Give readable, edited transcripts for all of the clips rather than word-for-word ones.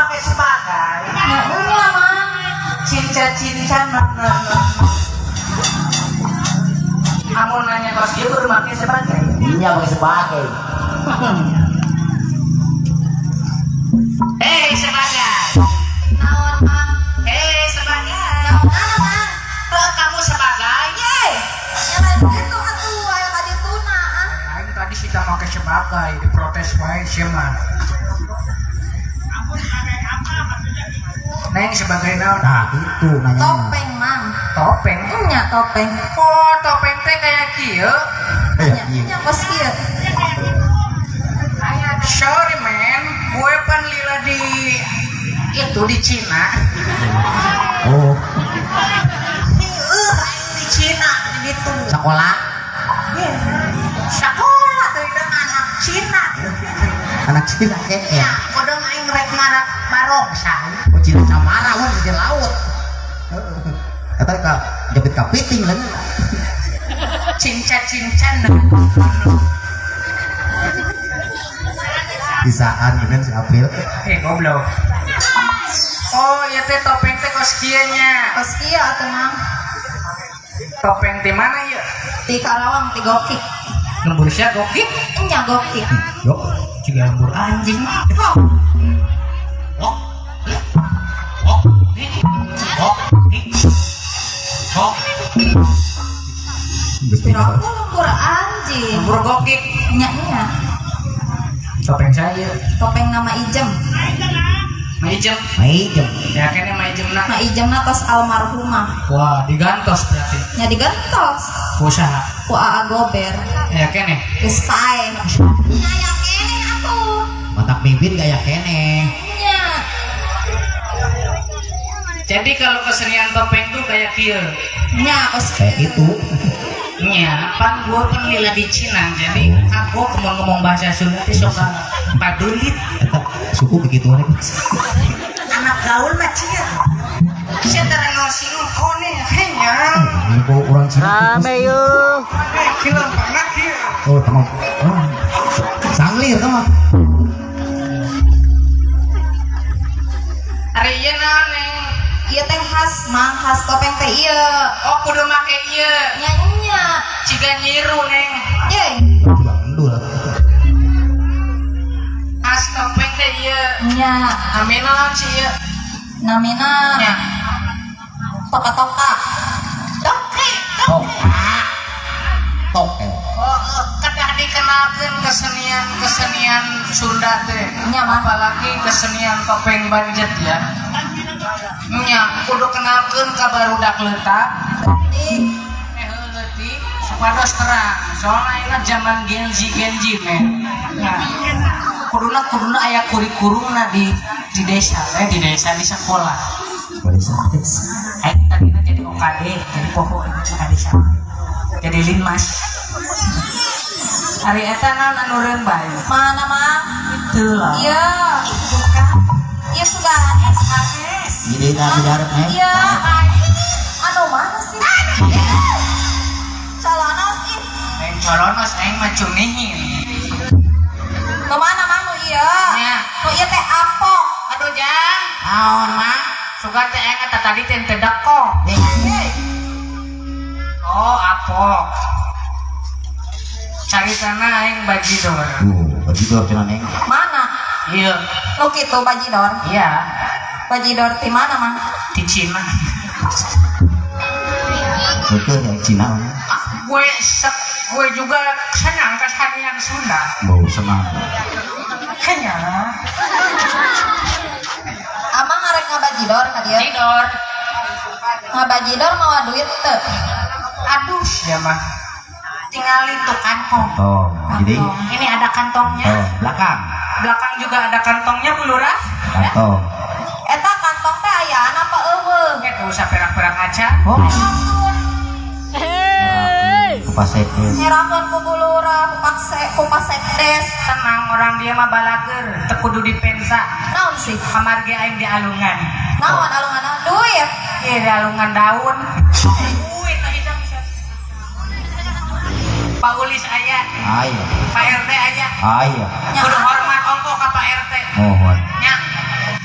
pakai sebagai. Nya nya, Mang. Cinca-cinca nah, nah, nah. Amun nanya kos kieu kudu make sebagai. Iya pakai sebagai. Hei sebagai. Naon, Mang? Hei sebagai. Naon Mang? Oh, kamu sebagai. Ye. Nya lain kitu atuh aya ka dituna ah. Aing tadi sih tak make sebagai diprotes wae sih mah. Neng sebagai naon? Nah, itu nanya. Topeng, Mang. Topeng. Nya topeng. Oh, topeng teh kayak kieu. Kayak Nya kieu. nya kos kieu. Sorry man, gue pan lila di itu di Cina. Oh, Heuh, aing di Cina di ditu. sekolah Sekolah teh dengan anak Cina. Anak Cina keke. Iya, kodong aing rek marak barongsai. Oh, Cina Samara wah di laut. Heeh. Eta ka jepit kapiting lagi. Cinca-cinca nah. Bisaan gitu si April. Eh, goblok. Oh, iya teh topeng teh kos kieu nya. Kos kieu atuh, Mang. Topeng di mana ya? Di Karawang, di Gokik. Lembur sia gokik. Nya gokik. Yo, Juga lembur anjing. Oh, Oh. Oh. Oh. Oh. piraku lembur anjing. Lembur gokik. Nya nya. Topeng saya. Topeng nama Ijem. Maijem. Maijem. Ya kene maijem na. Ma Ijem na tos almarhumah. Wah, digantos berarti. Nya digentos Usaha. ku Aa Gober. Ya kene. Geus pae. Nya ya kene atuh. Matak bibir gaya kene. Nya. Jadi kalau kesenian topeng tuh kayak kieu. Nya kos Kayak gitu. Nya, pan gua kan lila di Cina, jadi aku ngomong-ngomong bahasa Sunda teh sok padulit. Eta suku begituan Anak gaul mah cia. Sia terang sing kone henya. Ini kok orang Cina. Rame yuk. Eh, kilo banget kieu. Oh, teman. Oh. Sanglir teman. Ari ieu naon neng? Ieu teh khas, Mang, khas topeng teh ieu. Oh, kudu make ieu. Nya nya. Ciga nyiru neng. Ye. Juga endul. Khas topeng teh ieu. Nya. Ame naon sih ieu? Namina Nya. toka-toka. Toke. Tok. Tok. Oh, kedah dikenalkeun kesenian-kesenian Sunda teh. Nya, Mang. Apalagi kesenian topeng banjet ya. Nya, kudu kenalkeun ka barudak leutak. Ih, Leutik supados terang. Soalna ayeuna zaman Gen Z Gen Z men. Nah, kuduna kuduna aya kurikulumna di desa, di desa di sekolah. Desa. Aing tadina jadi OKD, jadi pokok ka desa. Jadi linmas. Ari eta naon anu reun bae? Mana, Mang? Itu lah. Iya. Iya sugan. Jadi nah diharap nih. Iya. Anu mana sih? Calonos ih. Aing colonos aing mah cunihin. Nu mana Mang nu ieu? Nya. Nu ieu teh apok. Aduh jang. Naon, Mang? Sugan teh aing eta tadi teh teu deko. Nih. Oh, apok. Caritana aing bajidor. Bajidor cenah neng. Mana? Iya. Nu kitu bajidor. Iya, Bajidor ti mana, Mang? di Cina. Betul ya Cina. Gue juga senang kesenian Sunda. Bau senang. Hanya Amang ngarek ngabajidor ka dieu. Jidor. Ngabajidor mawa duit teu? Aduh, ya mah. Tinggal itu kantong. Oh, jadi Ini ada kantongnya. oh, belakang. Belakang juga ada kantongnya, Bu Lurah. Kantong. Eta kantong teh ayaan apa eueuh? Ya, tuh usah perak-perak aja. Oh, Hey. kupas sekdes. Ngerakeun ku Bu Lurah, ku pakse, ku pasekdes. Tenang, orang dia mah balager, teu kudu dipensa. Naon sih? Kamar ge aing di alungan. Naon alungan duit? Iya, di alungan daun. Duit tah hidang bisa. Pak Ulis aya, Ayo. Pak RT aya. Ayo. Kudu hormat ongko ka Pak RT. Mohon. Nya.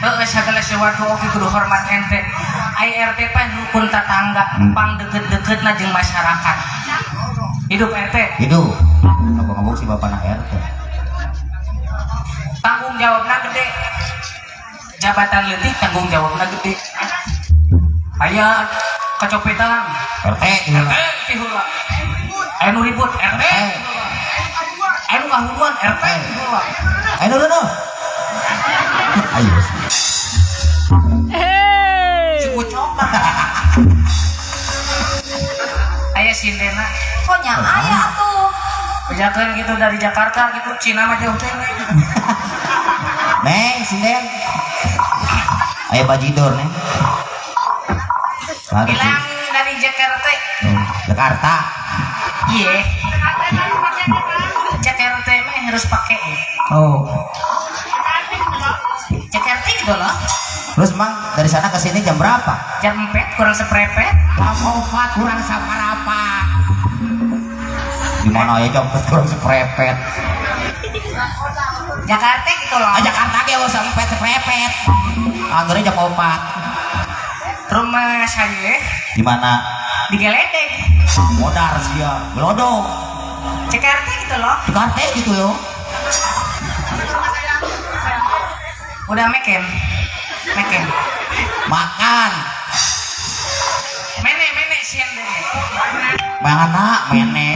Heeh, segala sesuatu oge kudu hormat ente. Ai RT teh rukun tetangga, pang deket-deketna jeung masyarakat. Hidup RT. Hidup. Ngabung-ngabung si bapak na RT. Tanggung jawabna gede. Jabatan leutik, tanggung jawabna gede. Aya kecopetan, RT. RT ti heula. Aya nu ribut, RT. Aya nu kahuruan, RT ti heula. Ayo dulu no. Ayo. Si Ucok. Aya sindena. Kok nya aya atuh. Bejakeun gitu dari Jakarta gitu, Cina mah jauh teh. Neng, sinden. Ayo bajidor, Neng. Salah. Bilang dari Jakarta. Oh, Jakarta. Iya. Jakarta mah harus pakai E. Oh. Jakarta gitu loh. Terus Mang, dari sana ke sini jam berapa? Jam 4 kurang seprepet. Jam 4 kurang saparapa. Di mana ya jam 4 kurang seprepet? Jakarta gitu loh. Ah, Jakarta ge usah 4 seprepet. Anggernya jam 4. Rumah saya Di mana? Di Geledek. Modar sia, gelodong. Jakarta gitu loh. Jakarta gitu loh. Udah meken. Meken. Makan. Mene mene sien deh. Mana mene?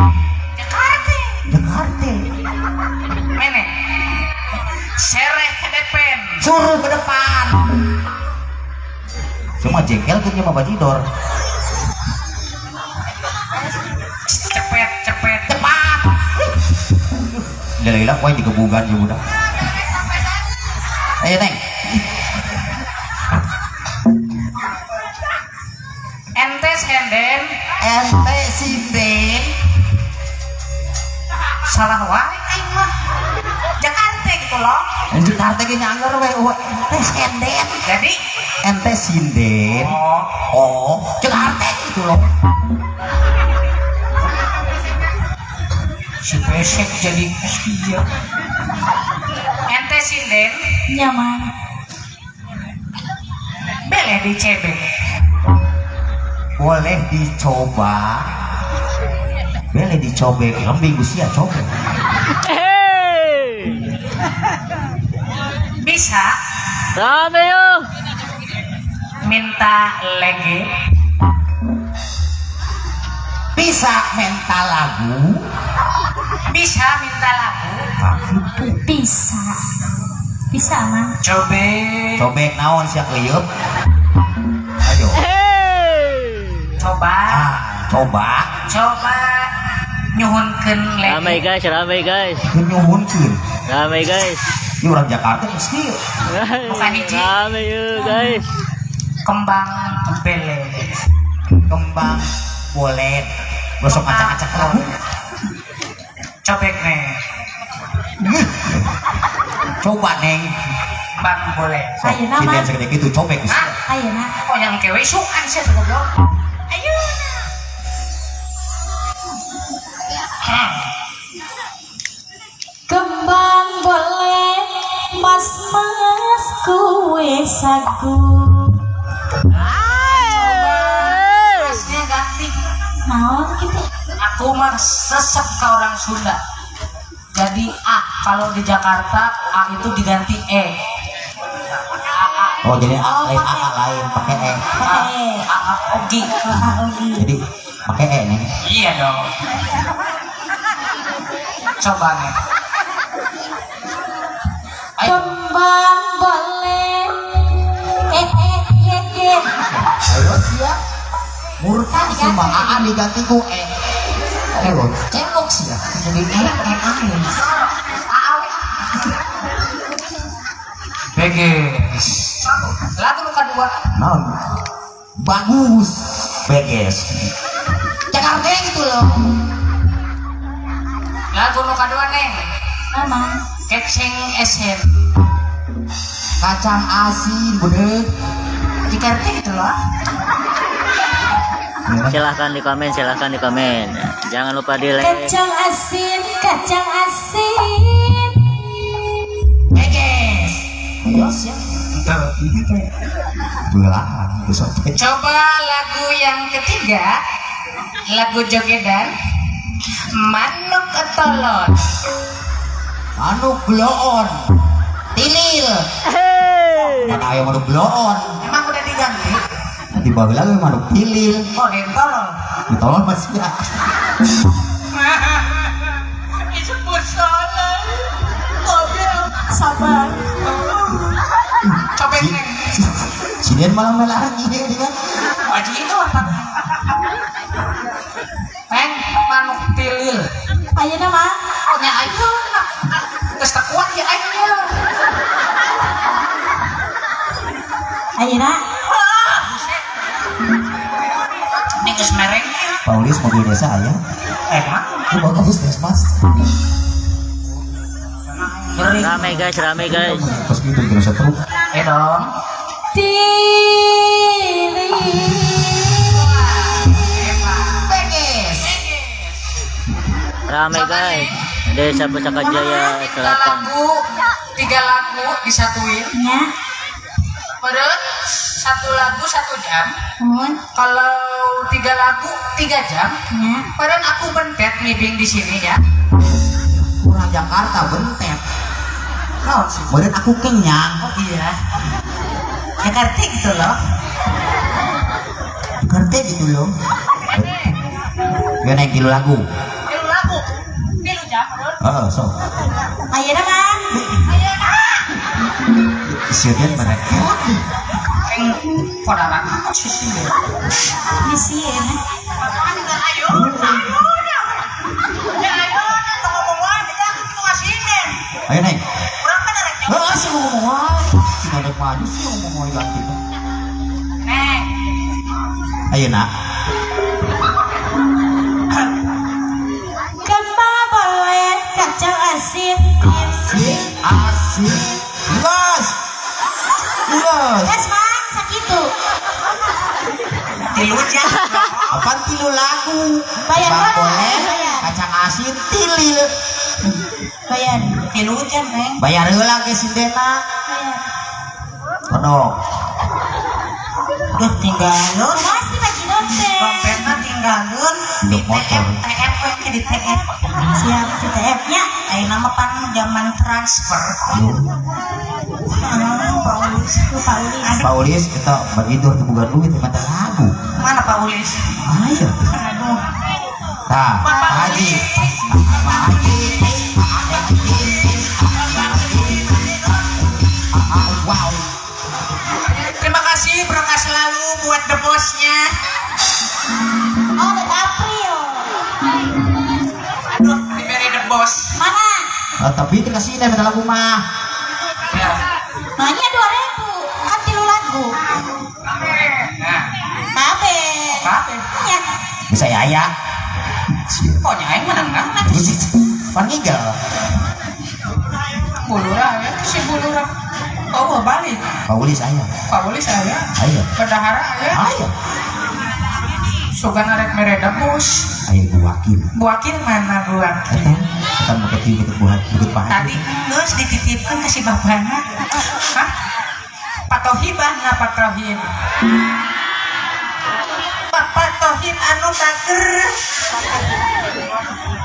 Jakarta. Jakarta. Mene. Sereh ke depan. Suruh ke depan. Cuma jengkel tuh sama bajidor. Cepet cepet. Cepat. Lila kowe digebugan ya udah. Ayo Neng. Ente senden. Ente sinden. Salah wae aing mah. Jakarta gitu loh. Jakarta ge nyangger we ente senden. Jadi ente sinden. Oh, oh, Jakarta gitu loh. Si pesek jadi iya. Ente sinden Nyaman. Boleh dicebek. Boleh dicoba. Boleh dicobek. Lembing usia cobek. Hey! Bisa. Rame yuk! Minta lagi. Bisa minta lagu. Bisa minta lagu. Bisa. Bisa mah. Cobek. Cobek naon sia keuyeub? Ayo. Hey! Coba. Ah, coba. Coba nyuhunkeun lagi. Ramai guys, ramai guys. Nyuhunkeun. Ramai guys. Ini orang Jakarta mesti. Bukan hiji. Ramai yuk guys. Kembang bele. Kembang bolet. Gosok acak-acak lagu. Cobek nih. Coba Neng. Kembang boleh. Ayo, nama. Sinden segede gitu cobek. Hah? Ayo nak. Oh yang kewe sukan sih goblok. Ayo. Kembang boleh mas mas kue sagu. Masnya ganti. Naon gitu. Aku mah sesek ke orang Sunda. Jadi A kalau di Jakarta A itu diganti E. Oh jadi A lain, A lain pakai E. Pakai E. A A Ogi. Oh, A Ogi. Jadi pakai E nih. Iya dong. Coba nih. Ayo. Kembang boleh. Eh eh eh eh. Ayo siap. Murka sih mah A diganti ku E. Ayo celok sih ya. Jadi E E A. A A. Beges. Lagu nu kadua. Naon? Bagus. Beges. Jakarta gitu loh. Lagu nu kadua neng. Mama. Keceng esen. Kacang asin bener. Jakarta gitu loh. Silahkan di komen, silahkan di komen. Jangan lupa di like. Kacang asin, kacang asin. Beges. Ayo siap. Gitu. Belahan geus sampai. Coba lagu yang ketiga, lagu jogedan, Manuk Tolon. Manuk bloon. Tilil. Mana aya manuk bloon. Emang udah diganti? Nanti bawa lagi manuk tilil. Oh, yang tolol. Ditolong masih ya. Disebut salah. Mobil sabar. Coba neng. Sinian malah melarang ini kan. Wajib itu apa? Neng, manuk tilil. Ayeuna mah Oh, nya ayo. Geus teu kuat ya ayo. ayeuna Ah, buset. Ini geus mereng. Paulis mobil desa aya. Emang Itu bagus mas. ngeri. Rame guys, rame guys. Pas gitu terus satu. Eh dong. Tilil. Penges. Rame guys. Desa Pusaka Jaya Tiga Selatan. lagu, tiga lagu disatuin. Nya. Menurut satu lagu satu jam. Mun. Kalau tiga lagu tiga jam. Nya. Padahal aku bentet ngibing di sini ya. Kurang Jakarta bentet. Naon sih? Meureun aku kenyang. Oh iya. Jakarta gitu loh. Ngerti gitu loh. Ya naik tilu lagu. Tilu lagu. Tilu jam, menurut. Heeh, so. Ayeuna mah Sieun mereka. Yang podaran sih sih. bisi ya. Ayo, ayo. Ya ayo, ngomong wae, ya aku ngasinin. Ayo naik. Urang kan rek Heeh, sih ngomong wae. Si naik maju sih ngomong wae ganti. Neng. Ayo nak. Kembang boleh kacang asin. Asik, asik. Luas. Luas. Gas mah sakitu. Tilu jam. Apaan tilu lagu? Bayar Bang berapa? boleh, Bayar. kacang asin, tilil. Bayar. Tilu jam, Neng. Bayar heula ge sindena. Bayar. Kodok. Duh, tinggalun. Masih Pak Jidot teh. Dompetna tinggalun di Induk motor. TF, TF we ke di TF. Siap CTF nya. Ayeuna mah pan zaman transfer. Ah, Pak Ulis. Lupa Ulis. Pak Ulis kita bagi dua boga duit mata lagu. Mana Pak Ulis? Ayo. Aduh. Tah, Pak Pak Haji. Ulis. Pak Haji. Wow. Terima kasih berkah selalu buat the bossnya. Oh, dari April. Aduh, diberi the boss. Mana? Ah, tapi dikasih ini minta lagu mah. Ya. Nanya 2000 kan tilu lagu. Nah, Kabe. kabeh. Nya. Bisa ya ya. Pokoknya aing menang nah. Pan ngigel. Bulura ya, si Bulura. Oh, balik. Pak Ulis aya. Pak Ulis saya. Ayo. Bendahara aya. Ayo. Sugan arek mere the boss. Ayo Bu Wakil. Bu Wakil mana Bu Wakil? Eta, eta mau kecil gitu buat buat Pak Haji. Tadi geus dititipkan ke si bapana. Hah? Pak Tohib nah Pak Tohib. Bapak Tohib anu bager.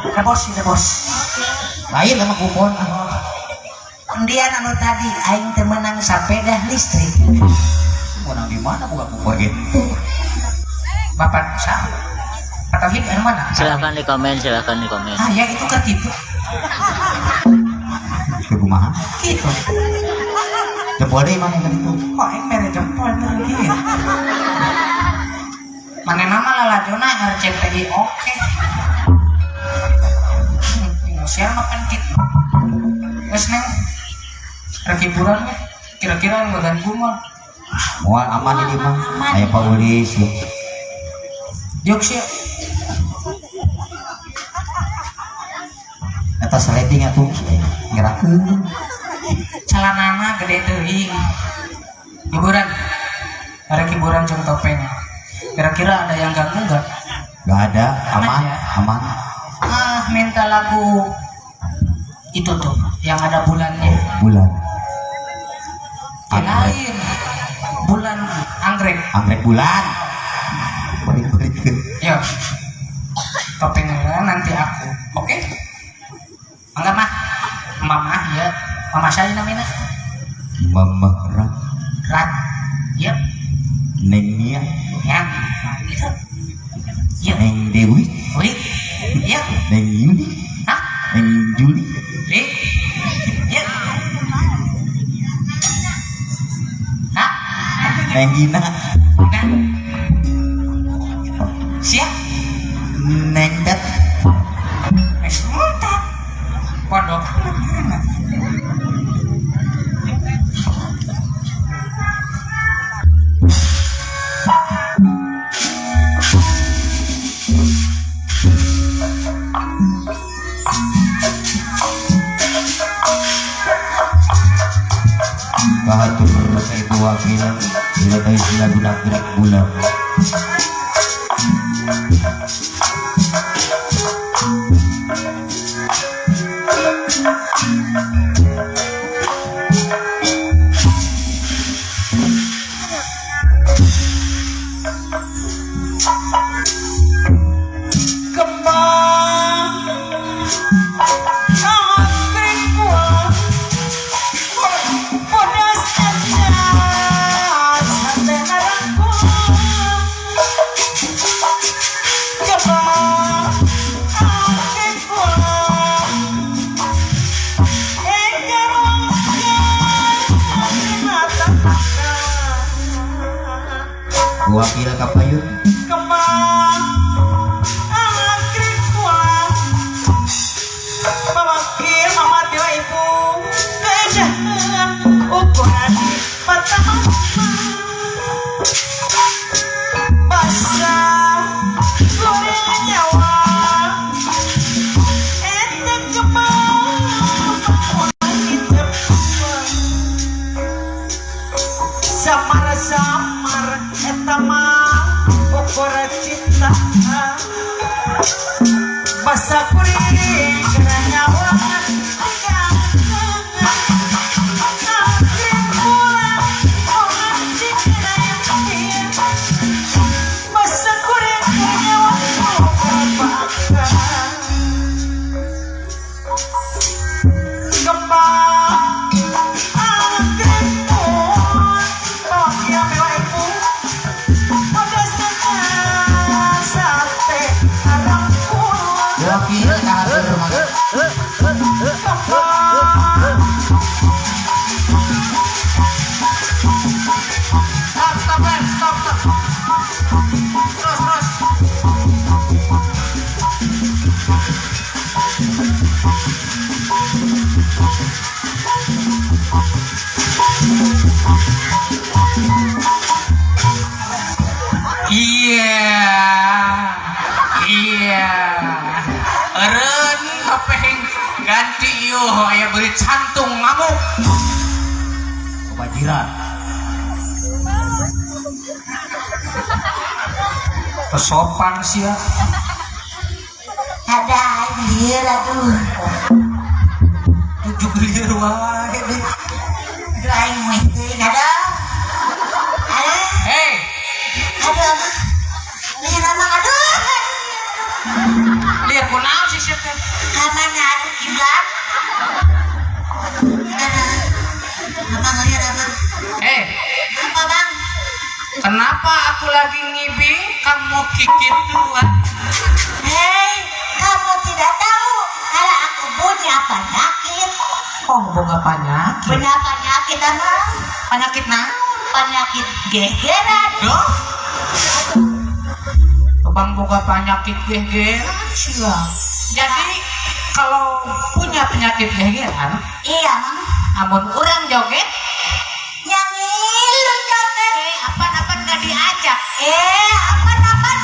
The boss, the boss. Lain sama kupon. Undian anu tadi aing teu meunang sepeda listrik. Menang di mana buka kupon gitu. Bapak sah. Pak Tohib anu mana? Silahkan di komen, silahkan di komen. Ah ya itu ketipu. Ke kumaha? Gitu. Jempol deui mana yang itu? Kok aing mere jempol tuh gitu. Mana nama lalajona RCTI oke. Indosiar mah kan gitu. Terus neng, rek hiburan ya. Kira-kira yang ngeganggu mah. Moal aman ini mah. Aya Pak Ulis. Jok sih. Eta sliding atuh ngerakeun. Celanana gede teuing. Hiburan. Rek hiburan jeung topeng. Kira-kira ada yang ganggu nggak? Gak ada, aman, Aman ya? aman. Ah, minta lagu itu tuh yang ada bulannya. Bulan. Yang lain. Anggrek bulan. Balik-balik. Yuk. Topeng nanti aku. Oke? Mangga mah. Mama ya. Mama saya namanya. Mama Rat. Rat. Yuk. Neng Nia. Ya. Gitu. Yuk. Neng Dewi. Wi. Yuk. Neng Yuli. Hah? Neng Juli. Li. Yuk. Hah? Neng Gina. Nah. Siap. Neng Bet. Mantap. Pondok amat. Bahatur ibu wakil bila tahu sila bulan gerak bulan. Kembang anggrek buah bodas atas hati narangku. Kembang anggrek buah mata. Wakil kapayun. Kembang anggrek buah mewakil mama dewa ibu keindahan ukuran mata basah goreng nyawa enak kembang samar-samar eta mah ukura cinta basah kuring kena nyawa basah kuring kena nyawa ukura kembang anggrek buah mewakil mewah ibu bodas sate arangku. Wakil kahatur mangga. Kembang. Stop, stop, Ren. Stop, stop. Terus, terus. Iya. Iya. Eureun topeng ganti ieu aya beurit cantung ngamuk. Kebanjiran. Kesopan sih ya. Ada anjir aduh. Tujuh lieur wae deh. Aduh aing mah teuing ada. Ada. Hei, Aduh amang. Lieur amang aduh. lieur kunaon sih sia teh? Ka mana aduh kiblat? Aduh. Amang lieur amang. Eh, Apa bang? kenapa aku lagi ngibing kamu kikituan? Hei, kamu tidak tahu kalau aku punya penyakit. Oh, boga penyakit. Punya penyakit amang. Penyakit naon? Penyakit gegeran. Duh. Bang boga penyakit gegeran sia. Jadi kalau punya penyakit gegeran, Iya mang. amun urang joget, Yang ngilu joget. Apan-apan nggak diajak. Apan-apan.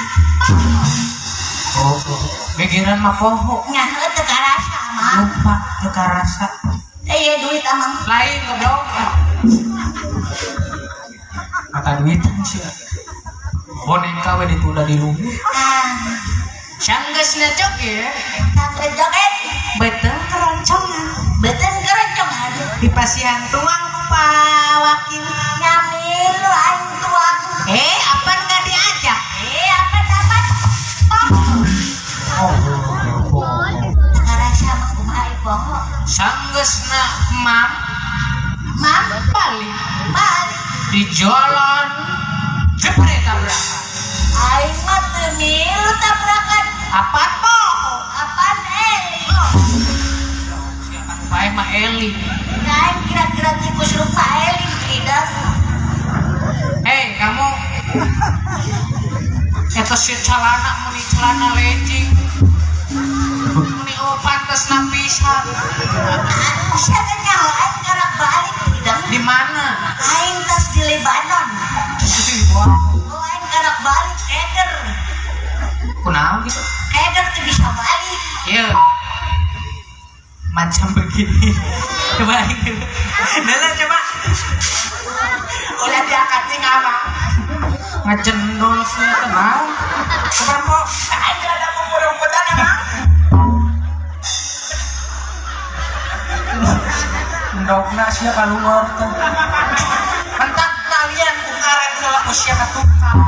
Oh, gegeran mah poho. Nya teu karasa amang. Lupa teu karasa. Iya duit amang. Lain goblok. Mata duitan sih. Boneka we ditunda di luhur. Ah, Sanggeusna joget, sampai joget. beuteung keroncongan. Beuteung keroncongan. Dipasihan tuang ku Pak Wakil. Nyamilu aing tuang. Mam Mam balik balik. Di jalan jebret tabrakan. Aing mah teu milu tabrakan. Apaan poho? Apaan Eli? Siapa bae mah Eli. Aing kira-kira tikus rupa Eli tidak. Hei kamu, eta si celana meni celana legging. Meni oh pantes pisan. Siapa nyaho aing karak balik tidak. Di mana? Aing tas di Lebanon. Wah, Oh aing karak balik keder. kunaon gitu? Keder tuh bisa balik. Iya. Macam begini. Coba Nala coba. Ulah diangkat nih ngama. Ngecendol sih tenang. Coba po. Aing rada mumurumputan emang. Ndokna sia kaluar teh. Mentak kalian ku karet heula ku sia ka tukang.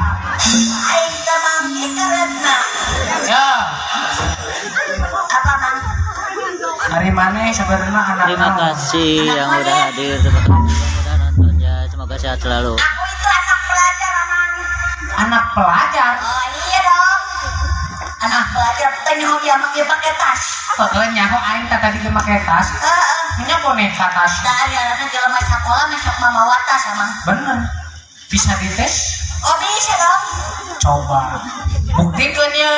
Aing teh mangke karetna. Ya, Apa mang? hari mana sebenarnya anak Terima naon? kasih yang udah hadir, terima kasih yang udah nonton ya. Semoga sehat selalu. Aku itu anak pelajar amang. Anak pelajar. Oh iya dong. Anak pelajar teh nyaho dia make pakai tas. Heeh, nyaho aing teh tadi ge make tas. Heeh. Nya boneka tas. Dari anak jelema sekolah masuk mamawa tas amang. Bener. Bisa dites? Oh bisa dong. Coba. Buktikan ya.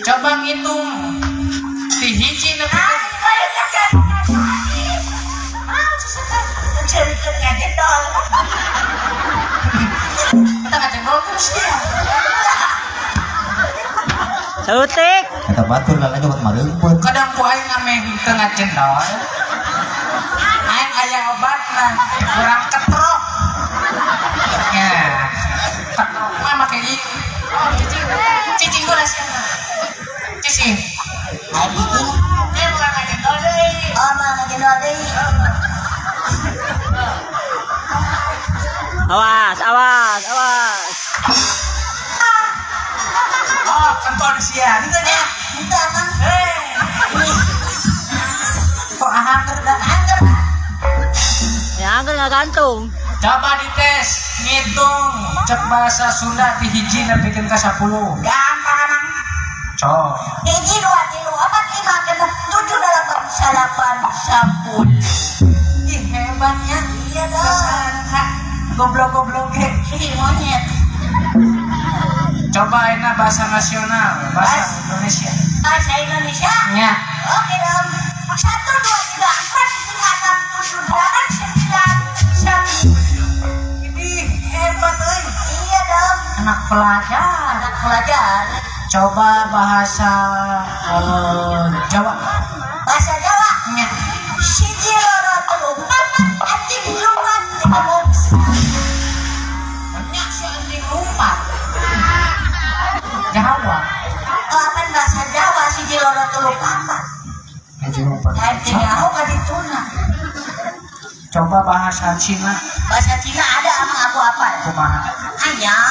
Coba ngitung. Ti hiji nepi ka Ah, bae Ah, sesekan cerita ngajendol. Kita ngajendol terus dia. Sautik. Kata batur lah nyokot mareumpun. Kadang ku aing ameh teu ngajendol. Aing aya obatna, kurang ketrok. Ya. Ketrok mah make ieu. Oh, cicing. Cicing gua sia. Cicing. Aing bikin. Eh bukan ngajendol deui. Oh, mah ngajendol deui. Awas, awas, awas. Oh, kentol sia. Gitu nya. Itu amang. Eh. Kok angker dah? Angker. Ya angker nggak gantung. Coba dites, ngitung cek bahasa Sunda ti hiji nepikeun ka 10. Gampang amang. Cok. Hiji dua tilu opat lima genep tujuh delapan salapan 10. Ih, hebatnya. Iya dong. Goblok-goblok ge. Ih monyet. Coba enak bahasa nasional, bahasa Indonesia. Bahasa Indonesia. Nya. Oke dong. 1 2 3 4 5 6 7 8 9 10. Ini hebat euy. Iya dong. Anak pelajar. Anak pelajar. Coba bahasa Jawa. Bahasa Jawa. Nya. Siji loro telu papat anjing lumpat ketemu. Nya si anjing lompat. Jawa. Oh, apa bahasa Jawa siji loro telu papat. Anjing lompat. Anjing aku kadituna. Coba bahasa Cina. Bahasa Cina ada amang aku apa? Kumaha? Ayah.